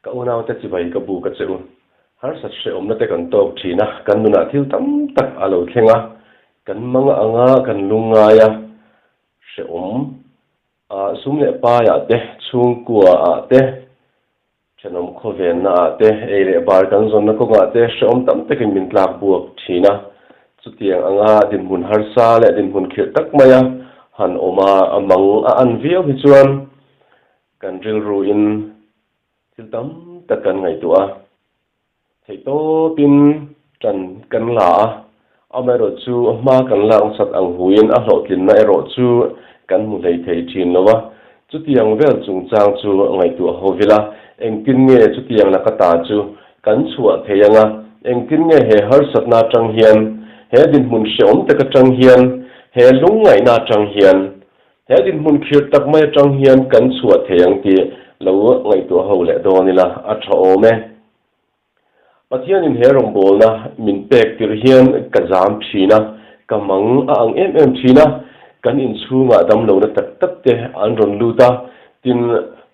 Ka unaute chibai ka buk a che u. Harsat hrehawmna te kan tawk thin a, kan nunah thil tam tak a lo thleng a, kan mang anga kan lungngai a, hrehawm ah sum leh paiah te, chhungkua ah te, thenawm khawvenna ah te, ei leh bar kan zawnna kawngah te hrehawm tam takin min tlak buak thin a. Chutiang anga dinhmun harsa leh dinhmun khirh tak maia han awm a, a mang a an viau hi chuan kan rilruin thil tam tak kan ngaihtuah a, theihtawpin tan kan la a, amaherawh chu hma kan lak nasat ang huin a hlawhtlinna erawh chu kan hmu hlei thei thin lo a, chutiang vel chungchang chu ngaihtuah ho vil a, engtin nge chutiang laka ta chu kan chhuah thei ang a, engtin nge he harsatna atang hian, he dinhmun hreawm tak atang hian, he lungngaihna atang hian He dinhmun khirh tak mai atang hian kan chhuah thei ang tih lo ngaihtuah ho leh dawn ila a tha awm e. Pathianin he rawngbawlna min pek tirh hian ka zam thin a, ka mang a ang em em thin a, kan inchhungah damlohna tak tak te an rawn lut a, tin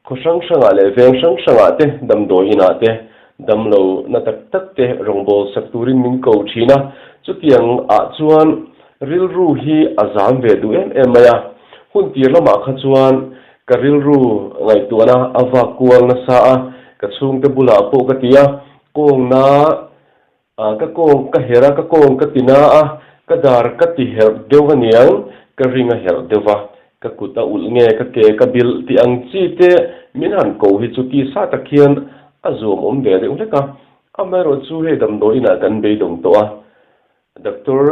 khaw hrang hrangah leh veng hrang hrangah te damdawi inah te damlohna tak tak te rawngbâwl sak turin min ko thin a, chutiang ah chuan Rilru hi a zam ve duh em em mai a, hun tir lamah kha chuan ka rilru ngaihtuahna a vak kual nasa a, ka chhungte bulah pawh ka ti a, kawng na ka kawng ka herh a, ka kawng ka ti na a, ka dar ka ti herh deuh aniang, ka ring a herh deuh va, ka kut a ulh nge ka ke ka bilh tih ang chi te min han ko hi chu tisa tak hian a zuam awm ve deuh hlek a, amaherawhchu chu hei damdawi inah kan beidawng tawh a. Doctor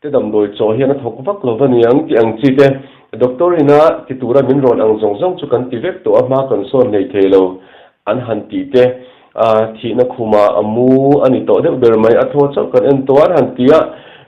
te damdawi chaw hian a thawk vak lo va niang tih ang chi te Doctor ina ti tura min rawn ang zawng zawng chu kan ti vek tawh a, hma kan sawn hlei thei lo an han tih te a thihna khuma a mu a ni tawh deuh ber mai, a thaw chauh kan en tawh an han ti a,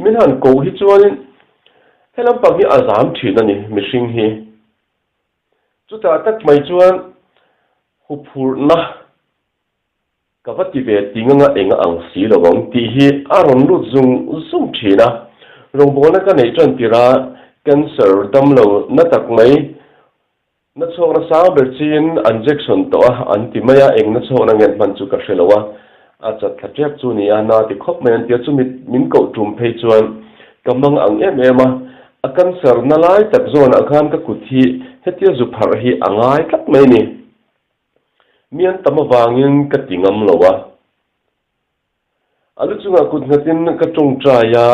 min han koh hi chuanin helam pang hi a zam thin a ni mihring hi. Chutah tak mai chuan huphurhna. Ka va ti ve ting anga eng a ang si lo ang tih hi a rawn lut zung zung thin a. Rawngbawlna ka neih tan tirh a cancer dam lo na tak mai na chhawkna sang ber chiin an jection tawh a an ti mai a, eng na chhawkna nge an hman chu ka hre lo a, a chat thla tep chu ni a, na ti khawp mai an ti a, chumi min koh tum phei chuan ka mang ang em em a, a cancer na lai tak zawnah khan ka kut hi hetia zu pharh hi a ngai tlat mai ni. Mi an tam avangin ka ti ngam lo a. A lu chungah kut nghatin ka tawngtai a,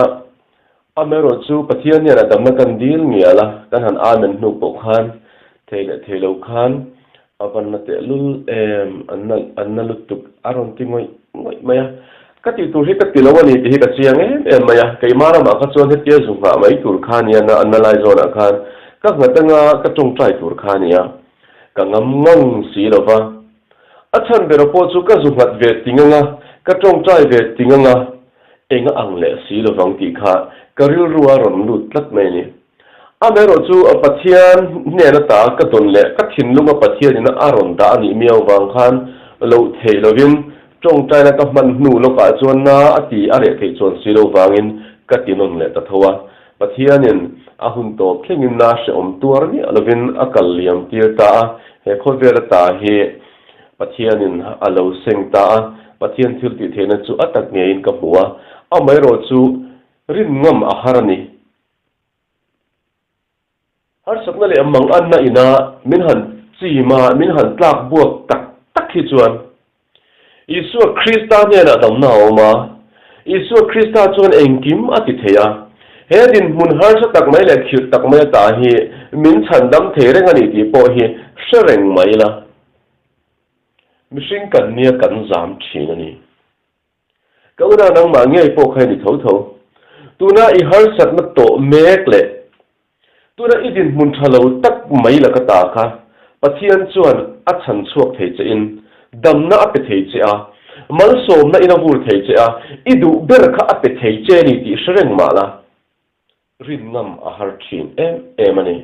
amaherawh chu Pathian hian a damna kan dil ngial a, kan han amen hnu pawh khan thei leh thei lo khan a van na tehlul em, an na an na lutuk a rawn ti ngawih ngawih mai a. Ka tih tur hi ka ti lo a ni tih hi ka chiang em em mai a, keimah ramah kha chuan hetia zu nghah mai tur kha a nia, an na lai zawnah khan ka nghat anga ka tawngtai tur kha a nia. Ka ngam ngang si lo va. A chhan bera pawh chu ka zu nghat ve ting anga, ka tawngtai ve ting anga, eng a ang leh si lo vang tih kha ka rilru a rawn lut tlat mai a ni. Amaherawh chu Pathian hnen ata ka dawn leh ka thinlunga Pathianin a rawn dah a nih miau vang khan loh theih lovin tawngtaina ka hman hnu lawkah chuan na a ti a reh theih chuan si lo vangin ka ti nawn leh ta tho a. Pathianin a hun tawp thlengin na hrehawm tuar miah lovin a kal liam tir ta a, he khawvel ata hi Pathianin a lo seng ta a, Pathian thil tih theihna chu a tak ngeiin ka hmu a, amaherawh chu rin ngam a har a ni. Harsatna leh manganna ina min han chim a, min han tlak buak tak tak hi chuan Isua Krista hnenah damna a awm a, Isua Krista chuan engkim a ti thei a. He dinhmun harsa tak mai leh khirh tak mai ata hi min chhan dam thei reng a ni tih pawh hi hre reng mai ila. Mihring kan nia kan zam thin a ni. Ka una nangmah ngei pawh kha i ni tho tho. Tuna i harsatna tawh mek leh tuna i dinhmun tha lo tak mai la ka ta kha Pathian chuan a chhan chhuak thei che in damna a pe thei che a, malsawmna in a vur thei che a, i duh ber kha a pe thei che ni tih hre reng mah la, rin ngam a har thin em em a ni.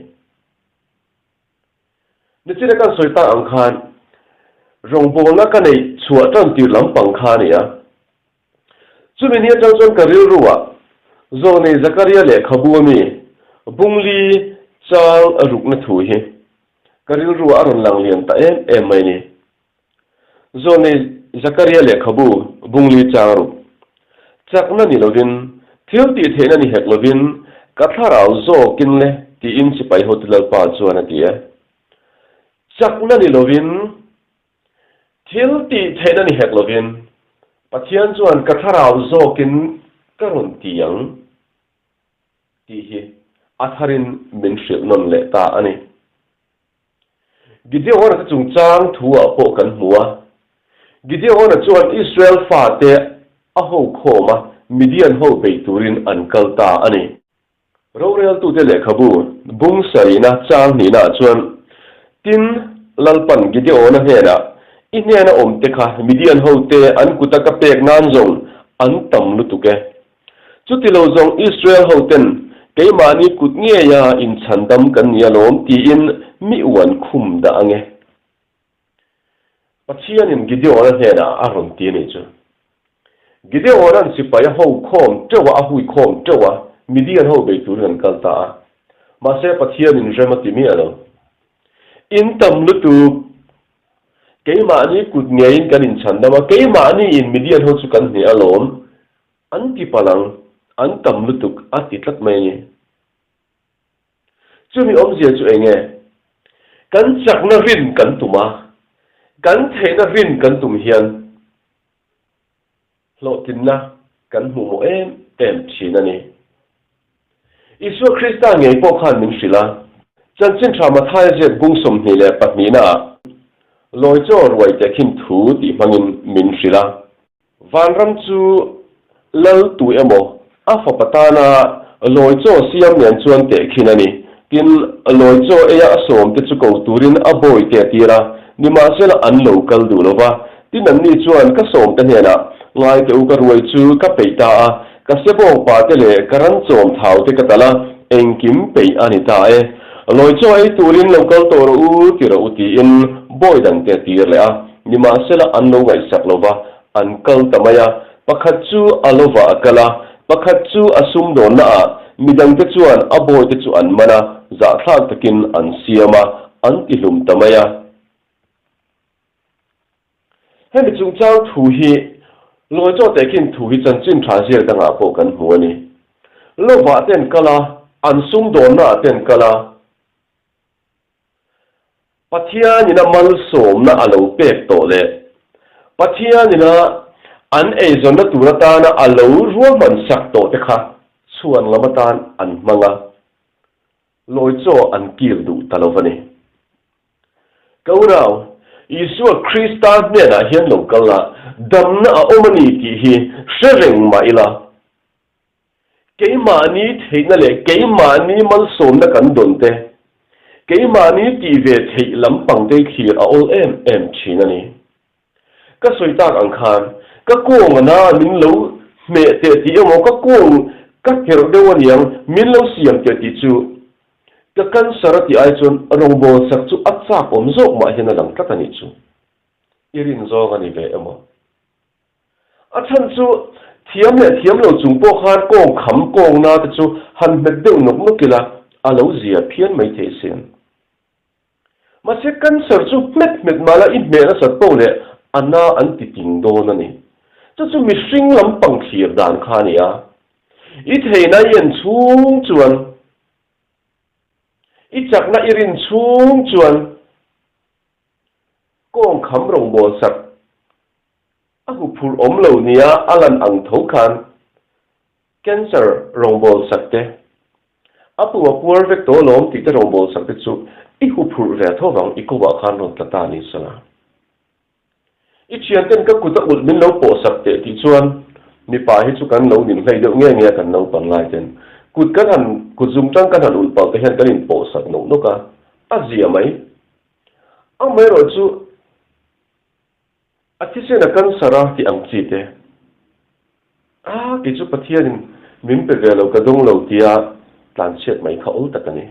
Nichina kan sawi tak ang khan rawngbawlna ka neih chhuah tan tir lampang kha a ni a. Chumi ni atang chuan ka rilruah Zawnei Zakaria lehkhabu ami Bungli chang a rukna thu hi ka rilruah a rawn lang lian ta em em mai ni. Zawlnei Zakaria lehkhabu bungli chang ruk. Chakna ni lovin, thil tih theihna ni hek lovin, ka thlarau zawkin le tiin sipai hotu Lalpa chuan a ti e. Chakna ni lovin, thil tih theihna ni hek lovin, Pathian chuan ka thlarau zawkin ka rawn ti ang tih hi a tharin min hrilh nawn leh ta a ni. Gideon-a te chungchang thu-ah pawh kan hmu a. Gideon-a chuan Israel fate a ho khawm a, Midian ho bei turin an kal ta a ni. Roreltute lehkhabu bung sarihna chang hnihnaah chuan, Tin, Lalpan Gideon-a hnenah, I hnena awmte kha Midian hote an kuta ka pek nan zawng an tam lutuk e. Chuti lo zawng Israel hoten keimahni kut ngeia inchhandam kan ni alawm tiin mi uan khum dah ange. Pathianin Gideon-a hnenah a rawn ti a nih chu. Gideon-a'n sipai a ho khawm teuh a, a hui khawm teuh a, Midian ho bei turin an kal ta a. Mahse Pathianin rem a ti miah lo. In tam lutuk! Keimahni kut ngeiin kan inchhandam a, keimahniin Midian ho chu kan hneh alawm. An ti palh ang, an tam lutuk a ti tlat mai a ni. Chumi awmzia chu eng nge? Kan chakna rin kan tum a, kan theihna rin kan tum hian hlawhtlinna kan hmuh mawh em em thin a ni. Isua Krista ngei pawh khan min hrilh a, Chanchin Tha Mathaia ziak bung 22 naah Lawi chaw ruai tehkhin thu tih hmangin min hrilh a. Vanram chu lal tu emaw a fapa tana lawi chaw siam nen chuan tehkhin a ni. Tin, lawi chaw eia a sawmte chu ko turin a bawi te a tir a, nimahsela an lo kal duh lo va. Tin, anni chuan ka sawmte hnenah, Ngai teh u ka ruai chu ka peih ta a, ka sebawng pate leh ka ran chawm thau te ka talh a, engkim peih a ni ta e. Lawi chaw ei turin lo kal tawh rawh u ti rawh u tiin bawi dangte a tir leh a. Nimahsela an lo ngaihsak lo va, an kal ta mai a. Pakhat chu a lovah a kal a, pakhat chu a sumdawnna ah, midangte chuan a bawite chu an man a, zahthlak takin an siam a, an tihlum ta mai a. Hemi chungchang thu hi Lawi chaw tehkhin thu hi chanchin tha ziak dangah pawh kan hmu a ni. Lovah te an kal a, an sumdawnna ah te an kal a, Pathianin a malsawmna a lo pek tawh leh Pathianin a an eizawnna tur atana a lo ruahman sak tawh te kha chhuan lam atan an hmang a, Lawi chaw an kil duh ta lo va ni. Ka unau, Isua Krista hnenah hian lo kal la, damna a awm a ni tih hi hre reng mah ila, keimahni theihna leh keimahni malsawmna kan dawn te, keimahni tih ve theih lampang te thlir a awl em em thin a ni. Ka sawi tak ang khan, ka kawng a na min lo hmeh teh tih emaw, ka kawng ka herh deuh aniang min lo siam teh tih chu ka cancer a tih ai chuan rawngbawl sak chu a chak awm zawk mah hian a lang tlat a nih chu. I rin zawng a ni ve emaw? A chhan chu thiam leh thiam lo chung pawh khan kawng kham kawng na te chu han hmet deuh nawk nawk ila a lo zia phian mai thei sin. Mahse cancer chu hmet hmet mah la i hmeh nasat poh leh a na an ti ting dawn a ni. Chu chu mihring lampang thlir dan kha a ni a. I theihna i en chhung chuan, i chakna i rin chhung chuan kawng kham rawngbawl sak a huphurh awm lo nia a lan ang tho khan Cancer rawngbawl sak te, a pum a puar vek tawh alawm tih te rawngbawl sak te chu i huphurh ve tho vang i ko ah khan rawn tla ta ni sala. I thian ten ka kut a ulh min lo pawh sak teh tih chuan mipa hi chu kan lo nin hlei deuh nge nge a kan naupang lai ten kut kan han kut zum tang kan han ulh palh te hian kan in pawh sak nawk nawk a, a zia mai. Amaherawhchu. A thisen a cancer a tih ang chi te. A kei chu Pathianin min pe ve lo ka dawng lo tia tlanchhiat mai kha awl tak a ni.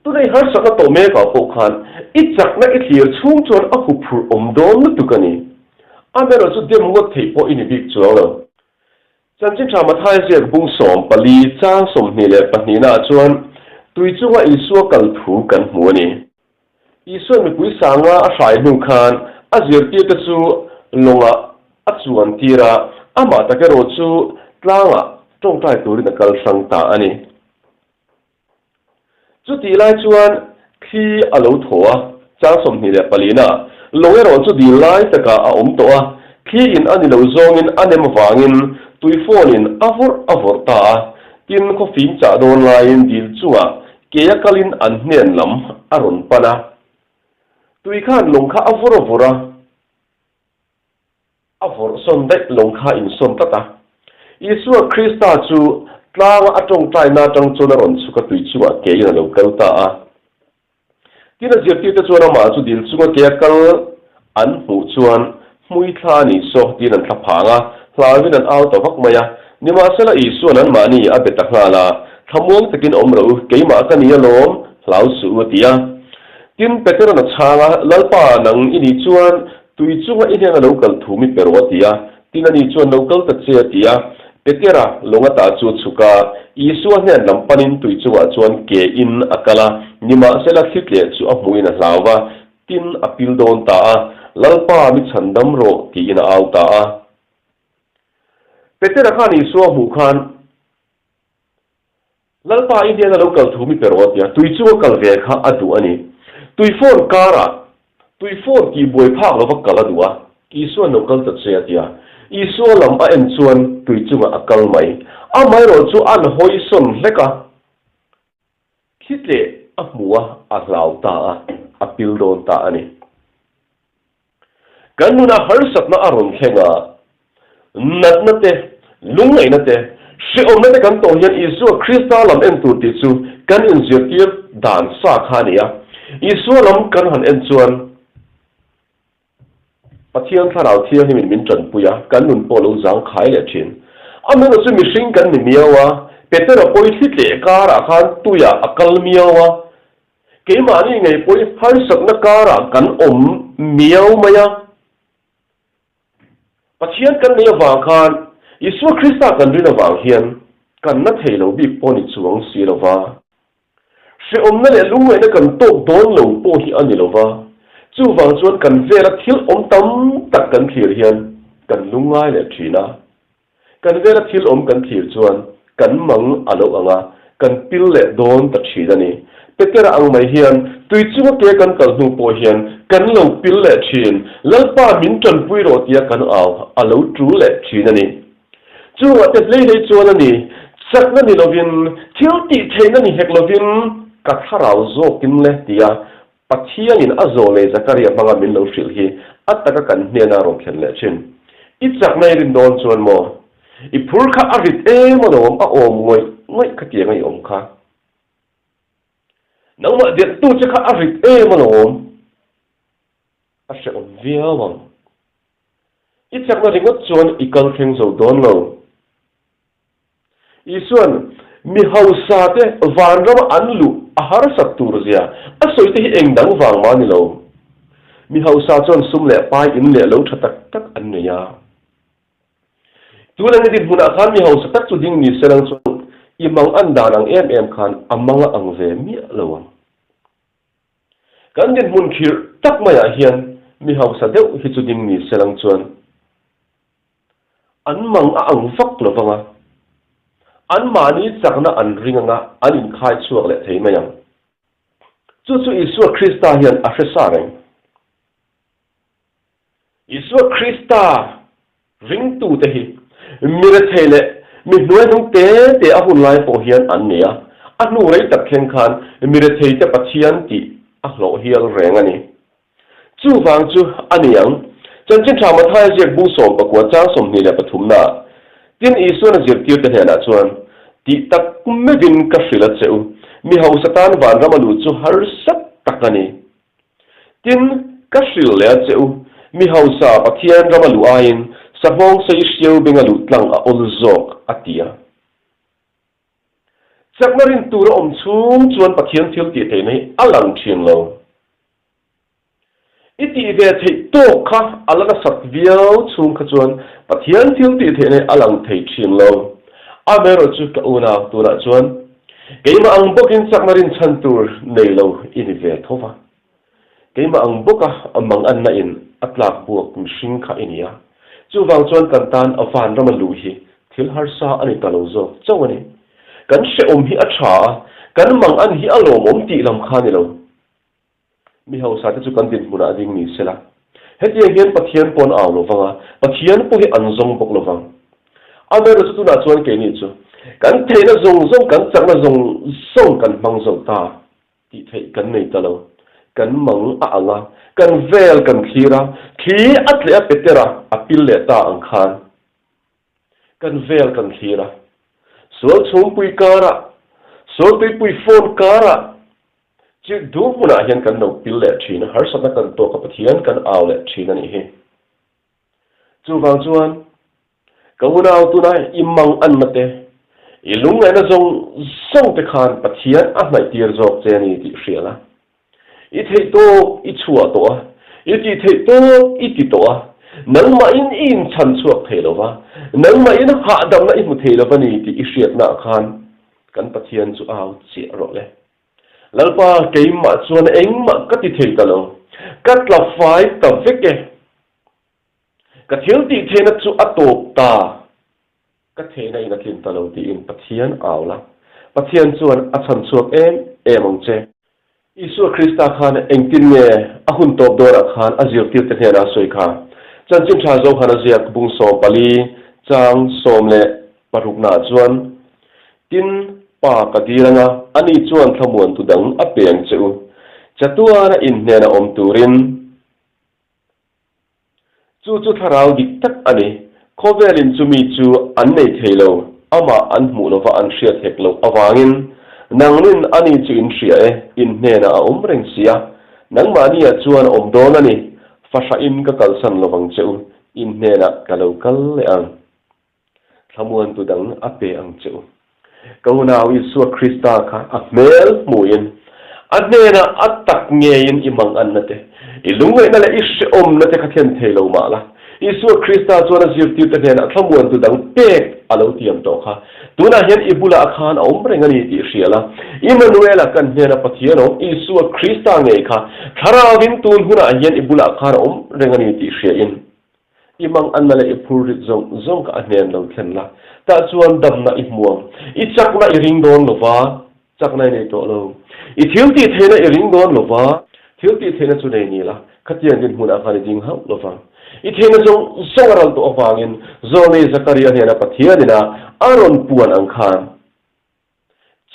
Tunei harsatna tawh mekah pawh khan i chakna i thlir chhung chuan a huphurh awm dawn lutuk a ni. Amaherawh chu dem ngawt theih pawh i ni bik chuang lo. Chanchin Tha Mathaia ziak bung 14 chang 22 naah chuan tui chunga Isua kal thu kan hmu a ni. Isua'n mipui sanga a hrai hnu khan a zirtirte chu lawngah a chuan tir a, amah tak erawh chu tlangah tawngtai turin a kal hrang ta a ni. Chutih lai chuan thli a lo thaw a, chang 24 na lawng erawh chu dil lai takah a awm tawh a, thli in a ni lo zawngin a nem avangin tui phone in a vawrh a vawrh ta a, tin khawfing chah dawn laiin dil chungah kei a kalin an hnen lam a rawn pan a. Tui khan lawng kha a vawrh a vawrh a. A vawrh sawn daih lawng kha insawn tlat a. Isua Krista chu tlanga a tawngtaina atang chuan a rawn chhuk a tui chungah kein a lo kal ta a. Tin a zirtirte chuan amah chu dil chunga ke a kal an hmuh chuan hmui thla a nih saw tiin an thla phang a, hlauin an au ta vak mai a. Nimahsela Isua'n anmahni a be ta nghal a, Thlamuang takin awm rawh u, keimah ka ni alawm, hlau suh u a ti a. Tin Petera'n a chhang a, Lalpa, nang i nih chuan Tui chunga i hnena lo kal thu mi pe rawh a ti a, tin ani chuan lo kal ta che a ti a. Petera lawng ata chu a chhuk a, Isua hnen lam panin tui chungah chuan ke in a kal a, nimahsela thli tleh chu a hmuhin a hlau va, tin a pil dawn ta a, Lalpa mi chhan dam rawh tiin a au ta a. Petera khan Isua hmuh khan, Lalpa i hnena lo kal thu mi pe rawh a ti a, tui chunga kal ve kha a duh a ni. Tui phone karah tui phone tih buai phak lova kal a duh a, Isua'n lo kal ta che a ti a. Isua lam a en chuan tui chungah a kal mai. Amaherawh chu an hawi sawn hlek a, thli tleh a hmu a, a hlau ta a, a pil dawn ta a ni. Kan nunah harsatna a rawn thleng a, natna te, lungngaihna te, hrehawmna te kan tawh hian Isua Krista lam en tur tih chu kan inzirtir dan sa kha a ni a. Isua lam kan han en chuan Pathian Thlarau Thianghlimin min tanpui a, kan nun pawh lo zangkhai leh thin. Amaherawhchu chu mihring kan ni miau a, Petera pawi thli tleh karah khan tuiah a kal miau a, Keimahni ngei pawh hi harsatna karah kan awm miau mai a. Pathian kan nei avang khan, Isua Krista kan rin avang hian kan na thei lo bik pawh ni chuang si lo va. Hrehawmna leh lungngaihna kan tawk dawn lo pawh hi a ni lo va. Chuvang chuan kan vela thil awm tam tak kan thlir hian kan lungngai leh thin a. Kan vela thil awm kan thlir chuan kan mang a lo ang a, kan pil leh dawn ta thin a ni. Petera ang mai hian tui chunga ke kan kal hnu pawh hian kan lo pil leh thin, Lalpa min tanpui rawh tia kan au a lo tul leh thin a ni. Chungah te hlei hlei chuan a ni, chakna ni lovin, thil tih theihna ni hek lovin ka thlarau zawkin le tia Pathianin a zawlei Zakaria hmanga min lo hrilh hi a taka kan hnena rawn thlen leh thin. I chakna i rin dawn chuan maw? I phur kha a rit em alawm a awm ngawih ngawih khatianga i awm kha. Nangmah delhtu che kha a rit em alawm a hrehawm viau ang. I chakna ringawt chuan i kal thleng zo dawn lo. Isua'n mi hausate vanrama an luh a harsat tur zia a sawi te hi eng dang vang mah a ni lo. Mi hausa chuan sum leh pai in leh lo tha tak tak an nei a. Tun ang i dinhmunah khan mi hausa tak chu ding ni se lang chuan i mang an dan ang em em khan a mang a ang ve miah lo ang. Kan dinhmun khirh tak maiah hian mi hausa deuh hi chu ding ni se lang chuan An mang a ang vak lo vang a, anmahni chakna an ring anga an inkhai chhuak leh thei mai ang. Chu chu Isua Krista hian a hre sa reng. Isua Krista ringtute hi mi rethei leh mi hnuaihnung te te a hun lai pawh hian an nei a, a hnu rei tak thleng khan mi retheite Pathian tih a hlawh hial reng a ni. Chuvang chu a ni ang. Chanchin Tha Mathaia ziak bung 19 chang 23 naah, Tin Isuan a zirtirte hnenah chuan, Tih tak meuhin ka hrilh a che u, mi hausa tan vanram a luh chu harsa tak a ni. Tin, ka hrilh leh a che u, mi hausa Pathian ram a luh aiin sahmawng sei hriau beng a luh tlang a awl zawk, a ti a. Chakna rin tur a awm chhung chuan Pathian thil tih theihna hi a lang thin lo. I tih ve theih tawk kha a la nasat viau chhung kha chuan Pathian thil tih theihna hi a lang thei thin lo. Amaherawh chu ka unau tunah chuan keimah ang bawkin chakna rinchhan tur nei lo i ni ve tho va. Keimah ang bawka a manganna in. a tlak buak mihring kha i ni a. Chuvang chuan kan tan a vanrama luh hi thil harsa a ni ta lo zawk chauh a ni. Kan hrehawm hi a tha a, kan mangan hi a lawmawm tih lam kha a ni lo. Mi hausa te chu kan dinhmunah a ding ni sela. Hetiang hian Pathian pawh an au lo vang a, Pathian pawh hi an zawng bawk lo vang. Amaherawh chu tunah chuan keini chu kan theihna zawng zawng, kan chakna zawng zawng kan hmang zo ta tih theih kan nei ta lo. Kan mang a ang a, kan vel kan thlir a, thli a tleh a pe ter a, a pil leh ta ang khan kan vel kan thlir a. Sual chhungpui karah, sual tuipui phone karah, Chirh duh hmunah hian kan lo pil leh thin a, harsatna kan tawk a Pathian kan au leh thin a nih hi. Chuvang chuan ka unau tuna i mang anna te, i lungngaihna zawng zawng te khan Pathian a hnaih tir zawk che a ni tih hria la. I theih tawk i chhuah tawh a, i tih theih tawk i ti tawh a, nangmahin i inchhan chhuak thei lo va, nangmahin hahdamna i hmu thei lo va ni tih i hriatnaah khan kan Pathian chu au chiah rawh le. Lalpa, keimah chuan engmah ka ti thei ta lo. Ka tla fai ta vek e. Ka thil tih theihna chu a tawp ta. Ka theihna in a tlin ta lo tiin Pathian au la. Pathian chuan a chhan chhuak em em ang che. Isua Krista khan engtin nge a hun tawp dawnah khan a zirtirte hnenah a sawi kha? Chanchin tha Zohana ziak bung 14 chang 16naah chuan, Tin, Pa ka dil anga, ani chuan thlamuantu dang a pe ang che u. Chatuana inhnena awm turin. Chu chu thlarau dik tak a ni. Khawvelin chumi chu an nei thei lo, amah an hmuh lova an hriat hek loh avangin, nangnin ani chu in hria e, in hnenah a awm reng si a. Nangmahniah chuan a awm dawn a ni, fahrahin ka kalsan lovang che u, in hnenah ka lo kal leh ang. Thlamuantu dang a pe ang che u. Ka unau Isua Krista kha a hmel hmuhin, a hnenah a tak ngeiin i manganna te, i lungngaihna leh i hrehawmna te kha thlen thei lo mah la. Isua Krista chuan a zirtirte hnenah thlamuantu dang pek a lo tiam tawh kha. Tunah hian i bulah khan a awm reng a ni tih hria la. Immanuela kan hnena Pathian awm Isua Krista ngei kha Thlarauvin tun hunah hian i bulah khan a awm reng a ni tih hriain I mang anna leh i phur rit zawng zawng kha a hnen lo thlen la, tah chuan damna i hmuam. I chakna i ring dawn lo va, chakna i nei tawh lo. I thil tih theihna i ring dawn lo va, thil tih theihna chu nei ni la, khatiang dinhmunah khan i ding hauh lo vang. I theihna zawng zawng a ral tawh avangin Zawlnei Zakaria hnena Pathianina a rawn puan ang khan,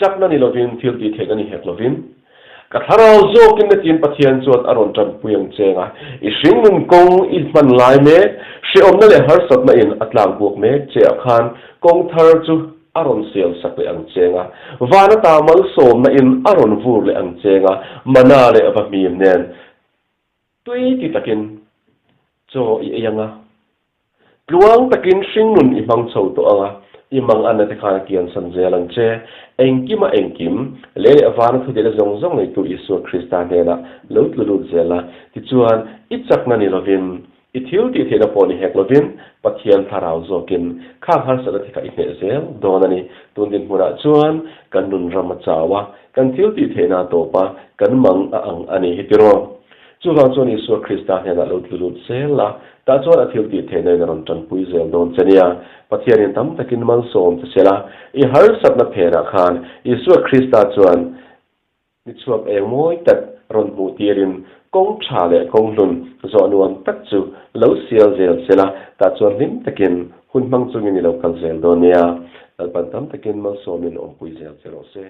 Chakna ni lovin, thil tih theihna ni hek lovin, ka thlarau zawkin na tiin Pathian chuan a rawn tanpui ang cheng a. I hringnun kawng i hman lai mek, hrehawmna leh harsatna in a tlak buak mek che ah khan kawng thar chu a rawn siam sak leh ang cheng a. Van ata malsawmna in a rawn vur leh ang cheng a, mana leh vahmim nen tui ti takin chaw i ei ang a. Tluang takin hringnun i hmang chho tawh ang a, i mang anna te khan a kiansan zel ang che. Engkima engkim, lei leh vana thudiahna zawng zawng neitu Isua Krista hnenah lo tlu lut zel la. Tichuan, i chakna ni lovin, i thil tih theihna pawh ni hek lovin, Pathian thlarau zawkin khang harsatna te kha i hneh zel dawn a ni. Tun dinhmunah chuan kan nun ram a chau a, kan thil tih theihna a tawp a, kan mang a ang a ni hi tiraw? Chuvang chuan Isua Krista hnenah lo tlu lut zel la, tah chuan a thil tih theihna in a rawn tanpui zel dawn che nia. Pathianin tam takin malsawm che se la, i harsatna phenah khan Isua Krista chuan ni chhuak eng mawi tak rawn hmuh tirin kawng tha leh kawng hlun zawh nuam tak chu lo sial zel se la, tah chuan hlim takin hun hmang chungin i lo kal zel dawn nia. Lalpan tam takin malsawmin awmpui zel che rawh se.